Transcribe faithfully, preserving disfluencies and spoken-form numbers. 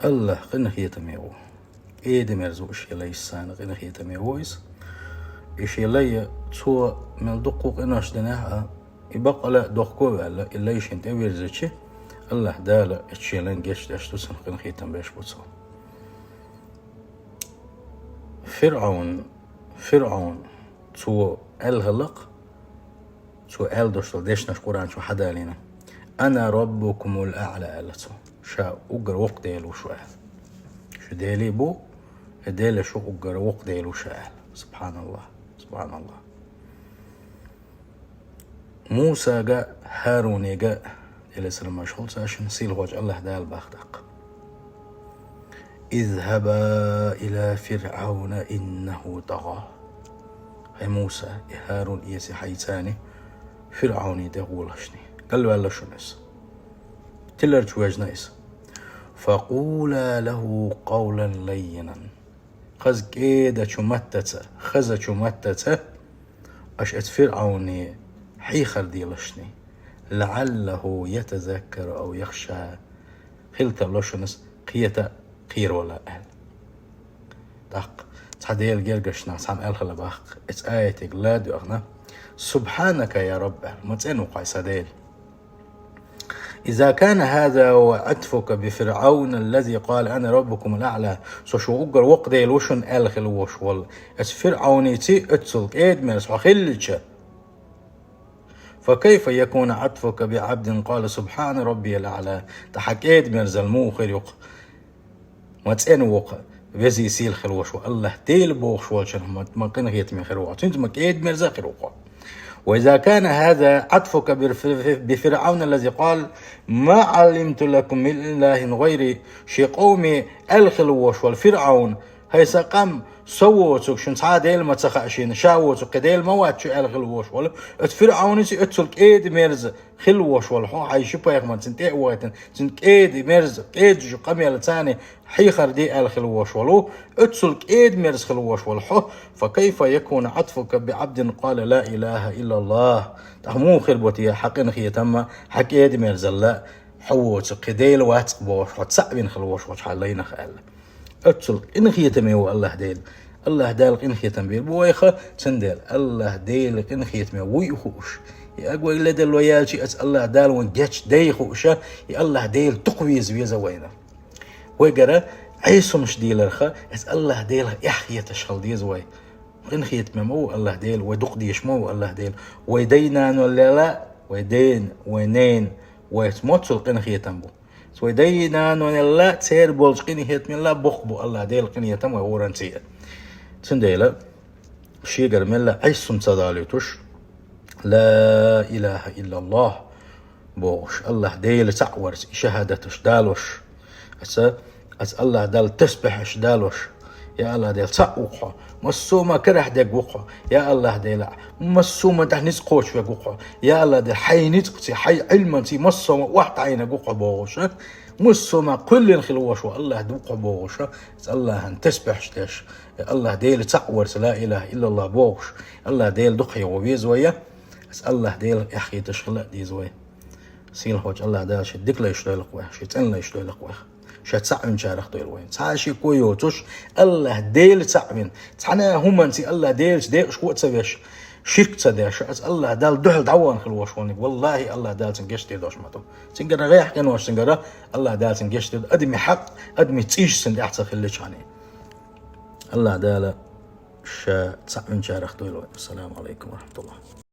АллахӀ къинхетаме ву. КӀеда-мерза ву шен лайшца, къинхетаме ву иза. И шен лай, цо мел дукха къинош динехь а, и бакъ а дохко а ваьлла, и лай шена тӀевирзича, АллахӀ Дала оцу шен лайна гечдеш ду, цунна къинхетам беш бу цо. ФирӀавн, ФирӀавн, цо аьлла хиллакх, цо аьлла долуш долу дешнаш Къуръан чу хьадалийна: «Ана раббукумул аъла», – аьлла цо. Ша уггар воккха Дела ву шу аьлла. Шу Дела бу, и Дела шу уггар воккха Дела ву ша аьлла. СубхьаналлахӀ, субхьаналлахӀ. Мусага, ХӀарунига, Делера салам-маршалла хуьлда царна, сийлахьчу АллахӀ Дала боху тӀаккха: «Изхьаба иля Фиръавна иннахӀу тӀагӀа». ХӀай Муса, и ХӀарун эций хьайца ФирӀавне тӀе гӀолашна. Галваьлла шуна иза. Тиларчу вежна иза. «Факъула лахӀу къавлан лаййинан». Хаза кӀедачу маттаца, хазачу маттаца аша оцу ФирӀавне хьехар делашна. «ЛаӀаллахӀу ятазаккару ав яхша». Хила тарло шуна иза кхета а, кхеравала а аьлла. ТӀаккха цхьа Делан гергарчу наха цхьамма аьлла хилла боху, оцу аятега ладоьгӀна: «Субхьанака, я Рабби», – аьлла, ма цӀена ву хьо, сан Дела. «Иза кана хӀаза хӀува Ӏатфука би ФирӀавна ллази къала: „Ана раббукумул аӀла“, со шу уггар воккха Дела ву шуна аьлла хилла волуш волу оцу ФирӀавнеций оццул кӀеда-мерза хьо хилча, фа кайфа якуну Ӏатфука би Ӏабдин къала: „Субхьана раббиял аӀла“, ткъа хьан кӀеда-мерзалла муха хир ю-кх? Ма цӀена ву-кх везий сийлахь хилла волуш волу АллахӀ Дела бохуш волчунах ма, ма къинхетаме хир ву хьо. Цуьнца ма кӀеда-мерза а хир ву хьо. «Ва иза кана хӀаза Ӏатфука би, би ФирӀавна ллази къала: „Ма Ӏалимту лакум мин илахӀин гӀайри“», шен къоме аьлла хилла волуш волу ФирӀавн: «ХӀай сан къам, со воцург шуна цхьа а Дела ма ца хаьа шена, ша воцург кхин Дела ма вац шу», – аьлла хилла волуш волу оцу ФирӀавнеций оццул кӀеда-мерза хилла волуш волу хьо, хьайн ши пайхамар цунна тӀе а вахийтина, цуьнан кӀеда-мерза, кӀеда жу къамел царна хьехар де аьлла хилла волуш волу, оццул кӀеда-мерза хилла волуш волу хьо, фа кайфа якуну Ӏатфука би Ӏабдин къала: „Ла илахӀа иллаллахӀ“? ТӀаккха муха хир бу те хьан къинхетам а, хьан кӀеда-мерзалла а, хьо воцург кхин Дела вац-кх бохуш, хьо цхьаъ вина хилла волуш волчу хьан лайнах аьлла. Оццул къинхетаме ву АллахӀ Дела. АллахӀ Дала къинхетам бийр бу вайх, цундела АллахӀ Дела къинхетаме вуй а хууш, и аг вай ледарло яьлча, оцу АллахӀ Дала вайн гечдой хууш, и АллахӀ Дела дукха веза веза вайна. Вайгара Ӏеса хӀумнаш дийларх, оцу АллахӀ Делах эхь хеташ хила деза вай. Къинхетаме ма ву АллахӀ Дела, вай дукха дезаш ма ву АллахӀ Дела. Вай дай-нанойла, вай ден, вай нен, вайца моццул къинхетам бу. Вай дай-нанойла, церан болчу къинхетамелла боккха бу АллахӀ Делан къинхетам вай хӀоранций а. Цундела шегара мелла Ӏеса хӀума ца далуьйтуш, «Ла илахӀа иллаллахӀ», – бохуш, АллахӀ Дела цхьаъ варца и шахӀадаташ далош, аса, аса АллахӀ Далла тасбихьаш далош, я АллахӀ Дела, цхьаъ ву-кх хьо, массо а ма карахь дерг ву-кх хьо, я АллахӀ Дела, массо а ма тӀехь ницкъ кхочуш верг ву-кх хьо, я АллахӀ Дела, хьайн ницкъций, хьайн Ӏилманций массо а ма охьатаӀийнарг ву-кх хьо, бохуш, массо а ма кхоьллина хилла волуш ву АллахӀ ву-кх хьо, бохуш, аса АллахӀан тасбихьаш деш, АллахӀ Дела цхьаъ варца, ла илахӀа иллаллахӀ бохуш, АллахӀ Дела дукха хьехо веза вай, аса АллахӀ Делах эхь хеташ хила а деза вай. Сийлахьчу АллахӀ Дала шен дика лайш дойла-кх вайх, шен цӀена лайш дойла-кх вайх. Ша цхьаъ винчарах дойла вайна. Цхьа а шен кхо йоцуш, АллахӀ Дела цхьаъ вина, цхьана а хӀуманций АллахӀ Делаца декъашхо а ца веш, ширк ца деш, аса АллахӀ Далла дуьхьал дӀавахана хила волуш волниг, валлахӀи, АллахӀ Дала цунна гечдийр долуш ма ду. Цуьнгара гӀеххьа къинош цуьнгара АллахӀ Дала цунна гечдийр ду. Адамийн хьакъ, адамийн цӀийш цунна тӀехь ца хиллачхьана. АллахӀ Дала ша цхьаъ винчарах дойла вай. Ассаламу Ӏалайкум ва рахьматуллахӀ.